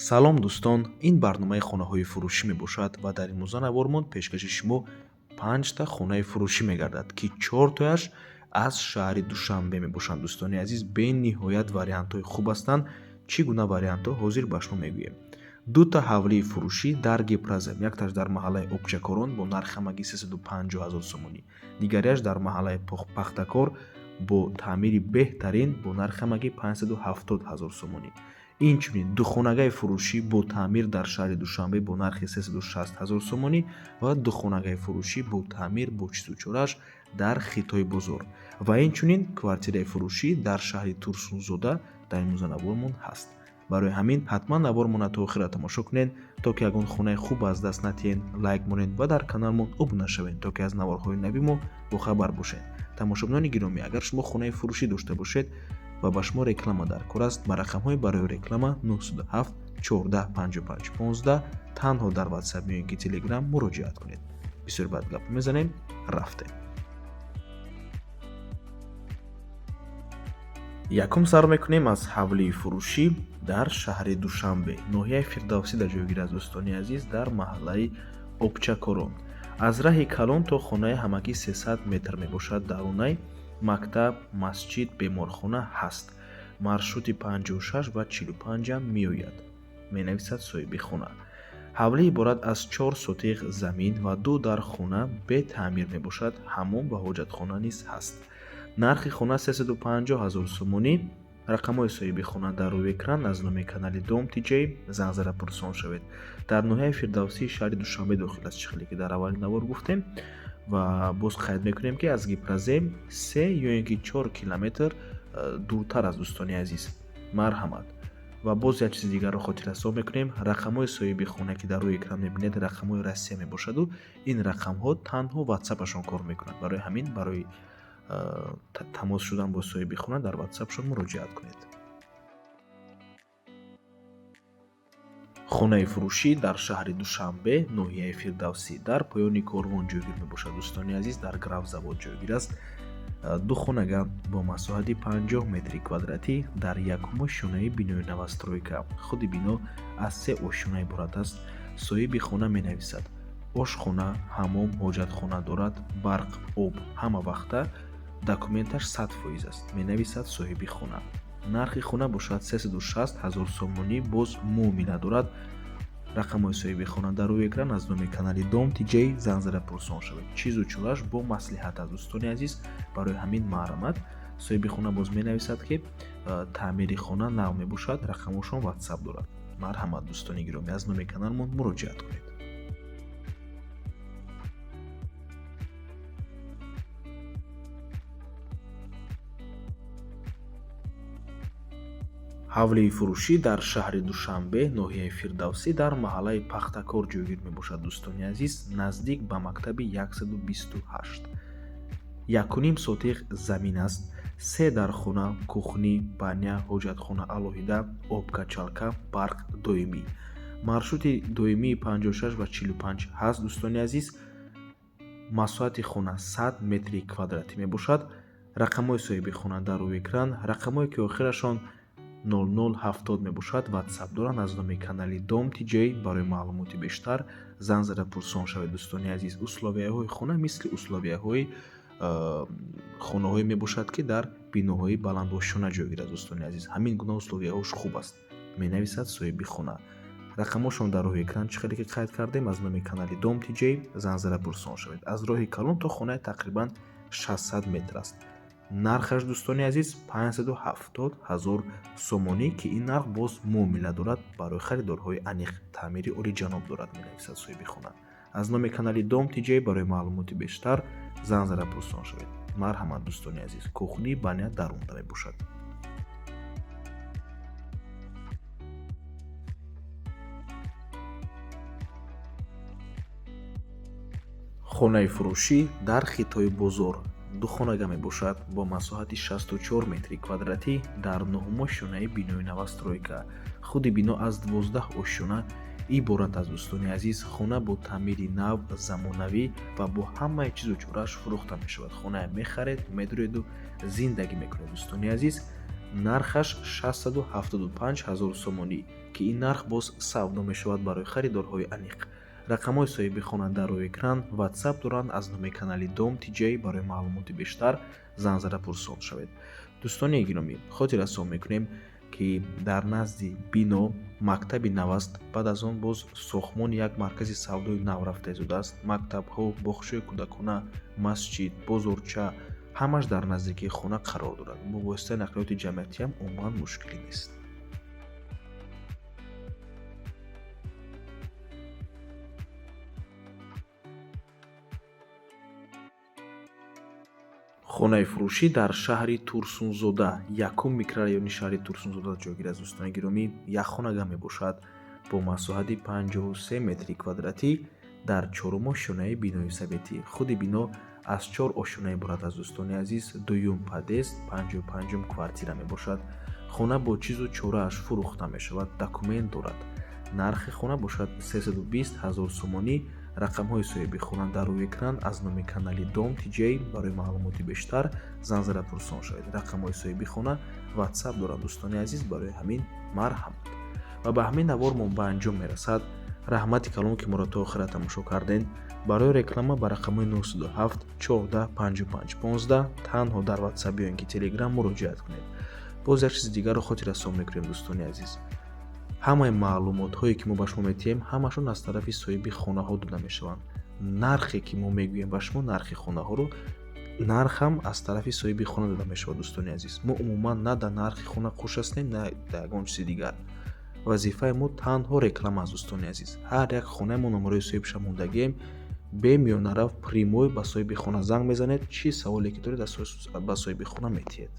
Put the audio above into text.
Салом, дӯстон! Ин барномаи хонаҳои фурӯшӣ мебошад ва дар имрӯза навормон пешкаши шумо панҷта хонаи фурӯшӣ мегардад, ки чортояш аз шаҳри Душанбе мебошанд. Дӯстони азиз, бениҳоят вариантҳои хуб ҳастанд. Чӣ гуна вариантҳо, ҳозир ба шумо мегӯем. Дута ҳавлии фурӯшӣ дар Гипрозем, якташ дар маҳаллаи Обчакорон бо нархи ҳамагӣ 350 ҳазор сомонӣ, дигариаш дар маҳаллаи Пахтакор бо таъмири беҳтарин бо нархи ҳамагӣ 570 ҳазор сомонӣ. Инчунин духонагаи фурӯшӣ бо таъмир дар шаҳри Душанбе бо нархи 360 ҳазор сомонӣ ва духонагаи фурӯшӣ бо таъмир бо чизу чораш дар Хитои бозор ва инчунин квартираи фурӯшӣ дар шаҳри Турсунзода дар имрӯза навормон ҳаст. Барои ҳамин ҳатман навормона то охира тамошо кунед, то ки ягон хонаи хуб аз даст натиҳед. Лайк монед ва дар каналмон обуна шавед, то ки аз наворҳои нави мо бохабар бошед. Тамошобинони гиромӣ, агар шумо хонаи фурӯшӣ дошта бошед ва ба шумо реклама дар кор аст, ба рақамҳои барои реклама 907 14 55 15 танҳо дар WhatsApp ё ин ки Telegram муроҷиат кунед. Бисёр бад гап мезанем, рафтем. Якум сар мекунем аз ҳавлии фурӯшӣ дар шаҳри Душанбе, ноҳияи Фирдавсӣ дар ҷойгир аст, дӯстони азиз, дар маҳаллаи Обчакорон. Аз раҳи калон то хонаи ҳамагӣ 300 метр мебошад. Дарунай мактаб, масҷид, беморхона ҳаст. Маршрути 56 ва 45 меояд, менависад соҳиби хона. Ҳавлӣ иборат аз чор сотиғ замин ва ду дар хона бетаъмир мебошад. Ҳаммом ва ҳоҷатхона низ ҳаст. Нархи хона 350 ҳазор сомонӣ. Рақамҳои соҳиби хона дар рӯи экран. Аз номи канали Дом Тиҷей занг зада пурсон шавед. Дар ноҳияи Фирдавсии шаҳри Душанбе дохил аст, чӣ хеле ки дар аввали навор гуфтем. Ва боз қайд мекунем, ки аз Гипрозем 3 ё ин ки 4 километр дуртар аст, дӯстони азиз, марҳамат. Ва боз як чизи дигарро хотиррасон мекунем: рақамҳои соҳиби хона, ки дар рӯи экран мебинед, рақамҳои Россия мебошаду ин рақамҳо танҳо ватсапашон кор мекунад. Барои ҳамин барои тамос шудан бо соҳиби хона дар ватсапшон муроҷиат кунед. Хонаи фурӯшӣ дар шаҳри Душанбе, ноҳияи Фирдавсӣ, дар поёни корвон ҷойгир мебошад, дӯстони азиз, дар Графзавод ҷойгир аст. Ду хонага бо масоҳати 50 метри квадратӣ дар якум ошёнаи бинои новостройка. Худи бино аз се ошёна иборат аст. Соҳиби хона менависад: ошхона, ҳаммом, ҳоҷатхона дорад, барқ, об ҳама вақта, документаш 100% аст, менависад соҳиби хона. Нархи хона бошад 360 ҳазор сомонӣ, боз муомила дорад. Рақамҳои соҳиби хона дар рӯи экран. Аз номи канали Дом Тиҷей занг зада пурсон шавед. Чизу чораш бо маслиҳат аст, дӯстони азиз, барои ҳамин марҳамат. Соҳиби хона боз менависад, ки таъмири хона нав мебошад. Рақамҳошон ватсап дорад. Марҳамат, дӯстони гиромӣ, аз номи каналмон муроҷиат кунед. Ҳавлии фурӯшӣ дар шаҳри Душанбе, ноҳияи Фирдавсӣ, дар маҳаллаи Пахтакор ҷойгир мебошад, дӯстони азиз, наздик ба мактаби 128. 1,5 сотиғ замин аст, се дархона, кухня, баня, ҳоҷатхона алоҳида, обкачалка, барқ доимӣ, маршрути доимии 56 ва 45 ҳаст, дӯстони азиз. Масоҳати хона 100 метри квадратӣ мебошад. Рақамҳои соҳиби хона дар рӯи экран. Рақамҳое, ки охирашон 0070 мебошад, ватсап доранд. Аз номи канали Дом Тиҷей барои маълумоти бештар занг зада пурсон шавед, дӯстони азиз. Условияҳои хона мисли условияҳои хонаҳое мебошад, ки дар биноҳои баландошёна ҷойгир аст, дӯстони азиз, ҳамин гуна условияҳош хуб аст, менависад соҳиби хона. Рақамҳошон дар рӯи экран, чӣ хеле ки қайд кардем. Аз номи канали Дом Тиҷей занг зада пурсон шавед. Аз роҳи калон то хонаи тақрибан 600 метр аст. Нархаш, дӯстони азиз, 570 ҳазор сомонӣ, ки ин нарх боз муомила дорад барои харидорҳои аниқ. Таъмири олиҷаноб дорад, менависад соҳиби хона. Аз номи канали Дом Тиҷей барои маълумоти бештар занг зада пурсон шавед. Марҳамат, дӯстони азиз. Кухня, баня дарунда мебошад. Хонаи фурӯшӣ дар Хитои бозор духонага мебошад бо масоҳати 64 метри квадратӣ дар нуҳум ошёнаи бинои новостройка. Худи бино аз 12 ошёна иборат аст, дӯстони азиз. Хона бо таъмири нав, замонавӣ ва бо ҳамаи чизу чорааш фурӯхта мешавад. Хонае мехаред, медуреду зиндагӣ мекунед, дӯстони азиз. Нархаш 675 ҳазор сомонӣ, ки ин нарх боз савдо мешавад барои харидорҳои аниқ. Рақамҳои соҳиби хона дар рӯи экран, WhatsApp доранд. Аз номи канали Дом TJ барои маълумоти бештар занг зада пурсон шавед. Дӯстони гиромӣ, хотиррасон мекунем, ки дар назди бино мактаби нав аст. Баъд аз он боз сохтмони як маркази савдои нав рафта истодааст. Мактабҳо, боғчаи кӯдакона, масҷид, бозорча ҳамаш дар наздикии хона қарор дорад. Бо воситаи нақлиёти ҷамъиятиам умуман мушкилӣ нест. Хонаи фурӯшӣ дар шаҳри Турсунзода, якум микрорайони шаҳри Турсунзода ҷойгир аст. Дӯстони гиромӣ, як хонага мебошад бо масоҳати 53 метри квадратӣ дар чорум ошёнаи бинои советӣ. Худи бино аз чор ошёна иборат аст. Дӯстони азиз, дуюм подъезд, 55-ум квартира мебошад. Хона бо чизу чорааш фурӯхта мешавад, документ дорад. Нархи хона бошад 320 ҳазор сомонӣ. Рақамҳои соҳиби хона дар рӯи экран. Аз номи канали Дом TJ барои маълумоти бештар занг зада пурсон шавед. Рақамҳои соҳиби хона WhatsApp доранд, дӯстони азиз, барои ҳамин марҳамат. Ва ба ҳамин навор мо ба анҷом мерасад. Раҳмати калон, ки моро то охира тамошо кардед. Барои реклама ба рақамҳои 907 14 55 15 танҳо дар WhatsApp ё ин ки Telegram муроҷиат кунед. Боз як чизи дигарро хотиррасон мекунем, дӯстони азиз. Ҳамаи маълумотҳое, ки мо ба шумо медиҳем, ҳамашон аз тарафи соҳиби хонаҳо дода мешаванд. Нархе, ки мо мегӯем ба шумо, нархи хонаҳоро, нархам аз тарафи соҳиби хона дода мешавад, дӯстони азиз. Мо умуман на дар нархи хона хуш ҳастем, на дар ягон чизи дигар. Вазифаи мо танҳо реклама аст, дӯстони азиз. Ҳар як хонаи мо номерои соҳибша мондагием. Бемиёнарав прямой ба соҳиби хона занг мезанед, чӣ саволе ки доред, ба соҳиби хона метиҳед.